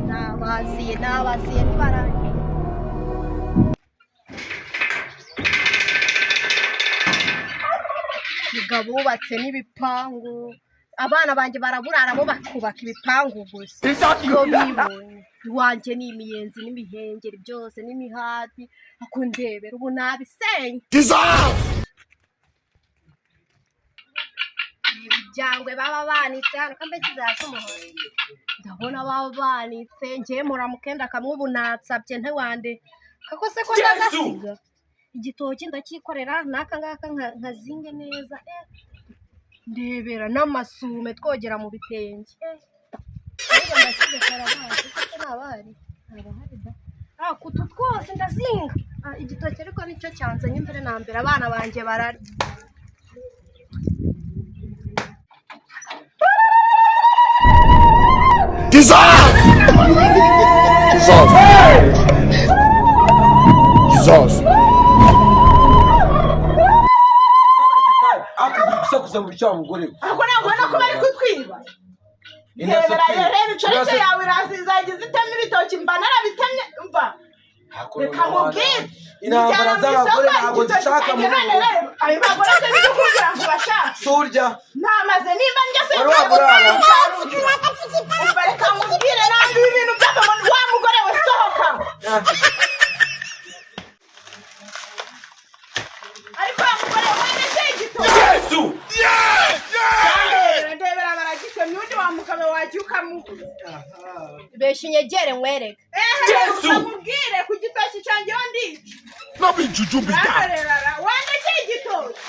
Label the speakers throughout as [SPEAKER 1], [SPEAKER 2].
[SPEAKER 1] Nabaziye, nabaziye, ntibarangiye. Mugabo wubatse n'ibipangu, abana banjye baraburara, bo bakubaka ibipangu gusa. Iyo bibonye iwanjye ni imiyenzi n'imihengeri byose n'imihati. Akundebera ubu nabisenye. Ibyangwe baba banitse hano kambe kizaza umuhondo, ndabona baba banitse. Njyewe muramukenda kamwe ubu natsabye ntiwande kako se ko ndagasiga. Igitoki ndacyikorera n'aka ngaka nkazinge neza. Ndebera n'amasume twogera mu bitenge. Ahubwo ndakize karabaye kuko se ntabahari, ntabahari da. Ah, kutu twose ndazinga. Ah, igitoki ariko nicyo cyanzanye mbere na mbere, abana banjye bararya.
[SPEAKER 2] Jesus! Jesus! Jesus!
[SPEAKER 3] Gusakuza mu cyaha mugore we.
[SPEAKER 4] Ahubwo ntabwo ubona ko bari kutwiba.
[SPEAKER 3] Indaso
[SPEAKER 4] Rebera,
[SPEAKER 3] twiba.
[SPEAKER 4] reba inshoreke
[SPEAKER 3] Indaso-
[SPEAKER 4] yawe iraza izajya itema ibitoki, mba narabitemye mva.
[SPEAKER 3] Hakuno
[SPEAKER 4] Reka nkubwire.
[SPEAKER 3] Intambara
[SPEAKER 4] Njyana mu
[SPEAKER 3] z'abagore
[SPEAKER 4] isoko,
[SPEAKER 3] ntabwo
[SPEAKER 4] igitoki
[SPEAKER 3] nzishaka
[SPEAKER 4] cyanjye
[SPEAKER 3] mu
[SPEAKER 4] none
[SPEAKER 3] rugo.
[SPEAKER 4] reba, ayo bagore se biri kumbwira ngo bashake.
[SPEAKER 3] Surya.
[SPEAKER 4] Namaze nimba njye se
[SPEAKER 3] Wari waburara.
[SPEAKER 4] Umva, reka nkubwire, nambi ibintu by'akamaro wa mugore we, sohoka. Ariko wa mugore we ndetse igitoki.
[SPEAKER 3] Yesu!
[SPEAKER 4] Ndebera, ndebera, baragitemye, undi wa mugabo wagiye ukamubuza.
[SPEAKER 1] Besha inyegere nkwereke.
[SPEAKER 4] Ehe, nkubwire ku gitoki cyanjye ho ndica.
[SPEAKER 2] No be juju be that.
[SPEAKER 4] Rararara, wandekeye igitoki,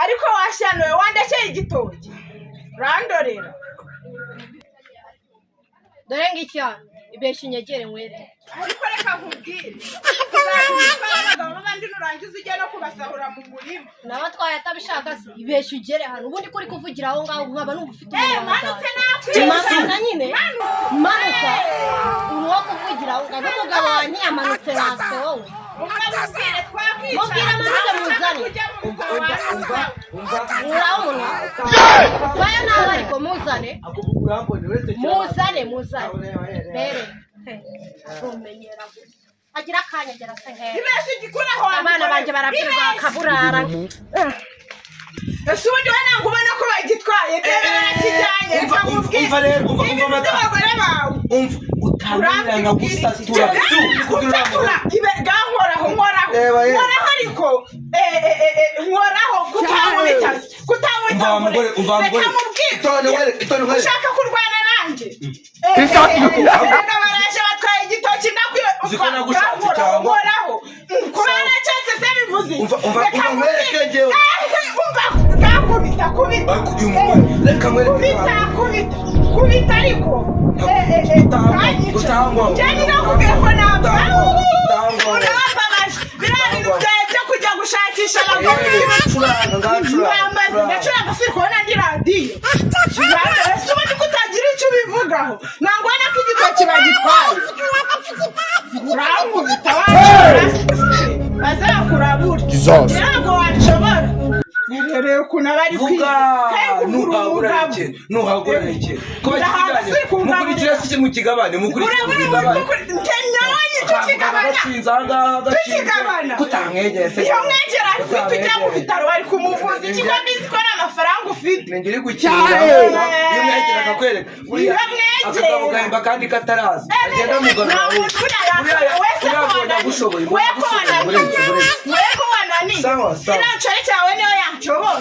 [SPEAKER 4] ariko washyanuwe, wandekeye igitoki, randorera.
[SPEAKER 1] Dore ngicyo, ibesha inyegere nkwereke.
[SPEAKER 4] Ariko reka nkubwire, uzajya abagabo b'abandi nurangiza ujye no kubasahura mu murima.
[SPEAKER 1] Nawe atwaye atabishaka se? Ibesha ugere hano. Ubundi kuri kuvugira aho ngaho nkaba numva ufite
[SPEAKER 4] Eh,
[SPEAKER 1] umunwa.
[SPEAKER 4] Manutse nakwica.
[SPEAKER 1] Manuka nyine.
[SPEAKER 4] Manutse.
[SPEAKER 1] Manuka, uri uwo kuvugira aho ngaho n'umugabo wawe ntiyamanutse natwe wowe.
[SPEAKER 4] Umva nkubwire, twakwica.
[SPEAKER 1] Mubwire amanuke muzane.
[SPEAKER 4] Ujya mu
[SPEAKER 3] Umva,
[SPEAKER 4] mugabo
[SPEAKER 3] umva,
[SPEAKER 4] wawe.
[SPEAKER 3] umva, umva.
[SPEAKER 1] Nkuraho umunwa vayo nawe, ariko muzane.
[SPEAKER 3] Ako urambone uretse
[SPEAKER 1] Muzane, muzane rero rumenyera gusa agira akanya agera se nkera.
[SPEAKER 4] Ibesha igikuraho wa
[SPEAKER 1] Abana
[SPEAKER 4] mugore.
[SPEAKER 1] banjye barabwirwa
[SPEAKER 4] Ibesha.
[SPEAKER 1] bakaburara.
[SPEAKER 4] Ese ubundi we ntabwo ubona ko bagitwaye? Reba, barakijyanye.
[SPEAKER 3] Umva,
[SPEAKER 4] Reka
[SPEAKER 3] umva,
[SPEAKER 4] nkubwire.
[SPEAKER 3] umva rero, umva,
[SPEAKER 4] Ibi
[SPEAKER 3] umva, madamu.
[SPEAKER 4] by'abagore bawe.
[SPEAKER 3] Umva, utananira nkagusatura.
[SPEAKER 4] Gusatura ibe gankoraho, nkoraho.
[SPEAKER 3] Reba, ye.
[SPEAKER 4] Nkoraho ariko nkoraho, kutankubita, kutankubita.
[SPEAKER 3] Umva wa mugore, umva wa mugore.
[SPEAKER 4] Reka nkubwire.
[SPEAKER 3] Itonde nkwereke, itonde nkwereke.
[SPEAKER 4] Ushaka kurwana nanjye? Reka, baraje batwaye igitoki, ndakwiye.
[SPEAKER 3] Uzi ko nagushatse cyangwa?
[SPEAKER 4] Nkoraho. Kuba narashatse se bivuze iki?
[SPEAKER 3] Umva, umva,
[SPEAKER 4] Reka
[SPEAKER 3] umva nkwereke
[SPEAKER 4] nkubwire.
[SPEAKER 3] njyewe.
[SPEAKER 4] Umva, gakubita, kubita.
[SPEAKER 3] Ariko uyu mugore, reka nkwereke.
[SPEAKER 4] Kubita, kubita, kubita, ariko
[SPEAKER 3] Utangwa,
[SPEAKER 4] uranyica.
[SPEAKER 3] utangwa.
[SPEAKER 4] Njye nakubwiye ko ntabwo
[SPEAKER 3] Utangwa, utangwa.
[SPEAKER 4] urambabaje, biriya bintu
[SPEAKER 3] Utangwa.
[SPEAKER 4] byawe byo kujya gushakisha abagore.
[SPEAKER 3] Eh, curanga, ngaho curanga,
[SPEAKER 4] Uramaze.
[SPEAKER 3] curanga.
[SPEAKER 4] Ndacuranga, siri kubona ndi radiyo. Ese ubundi ko utagira icyo ubivugaho? Ntabwo ubona ko igitoki bagitwaye? Urankubita, washobora bazakurabura.
[SPEAKER 2] Jesus.
[SPEAKER 4] Ntabwo washobora. Rero ukuntu aba ari
[SPEAKER 3] Vuga.
[SPEAKER 4] kwiga.
[SPEAKER 3] Nuhagura iki, nuhagura iki ko
[SPEAKER 4] Ndahaga
[SPEAKER 3] bakigabane?
[SPEAKER 4] si kungaburira.
[SPEAKER 3] Mukurikire si mu kigabane, mukurikire mu kigabane.
[SPEAKER 4] Nabonye tukigabana.
[SPEAKER 3] Gashinze aha ngaha, gashinze.
[SPEAKER 4] Tukigabana.
[SPEAKER 3] Kutamwegeye se?
[SPEAKER 4] Iyo mwegera ari kwita ujya mu bitaro, wari kumuvuza iki, ko mbizi ko nta mafaranga ufite?
[SPEAKER 3] Ninjye uri gukinga. Iyo mwegera akakwereka.
[SPEAKER 4] Iyo mwegera.
[SPEAKER 3] Akagabo gahemba kandi kataraza, agenda amugarura.
[SPEAKER 4] Nta muntu uriya wese
[SPEAKER 3] Uriya
[SPEAKER 4] ko
[SPEAKER 3] mbonye
[SPEAKER 4] wananiye.
[SPEAKER 3] agushoboye.
[SPEAKER 4] We ko wananiye.
[SPEAKER 3] Burenze, burenze.
[SPEAKER 4] We ko wananiye.
[SPEAKER 3] Sawa, sawa.
[SPEAKER 4] Iriya nshoreke yawe niyo yanshobora.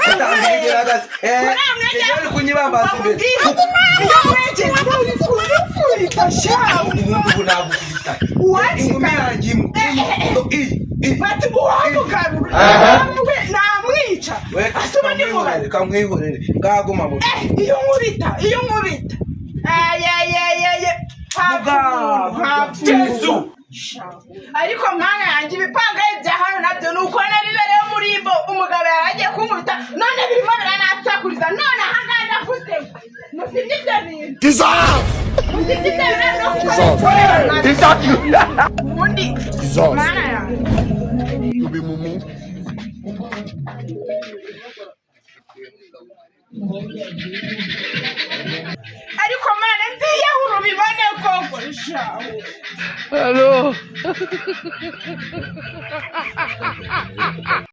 [SPEAKER 3] Kutamwegera agase
[SPEAKER 4] Uriya mwegera.
[SPEAKER 3] Ninjye uri kunyibambaza imbere.
[SPEAKER 4] Iyo mwegera uri kumukubita shawu.
[SPEAKER 3] Ubu ngubu nagukubita ingumi yanjye imwe, iyi, iyi.
[SPEAKER 4] Bati uwamugarura namwica.
[SPEAKER 3] We,
[SPEAKER 4] Asuba ndimubaza.
[SPEAKER 3] reka nkwihorere, ngaguma mu
[SPEAKER 4] Iyo nkubita, iyo nkubita, ayayayaya.
[SPEAKER 3] Vuga, Yesu.
[SPEAKER 4] Ariko mwana yanjye, ibipangayi bya hano nabyo ni uko nabibereyeho muri bo. Umugabo yari agiye kunkubita, none birimo biranansakuriza. None ahangaha ndavuze ngo muzimye ibyo bintu.
[SPEAKER 2] Jesus!
[SPEAKER 4] Muzimye ibyo bintu no kuko ubundi
[SPEAKER 2] Jesus.
[SPEAKER 4] mwana yanjye.
[SPEAKER 2] You be mumu.
[SPEAKER 4] Ariko mana, nziyahura ubibone koko shahu.
[SPEAKER 5] Hello.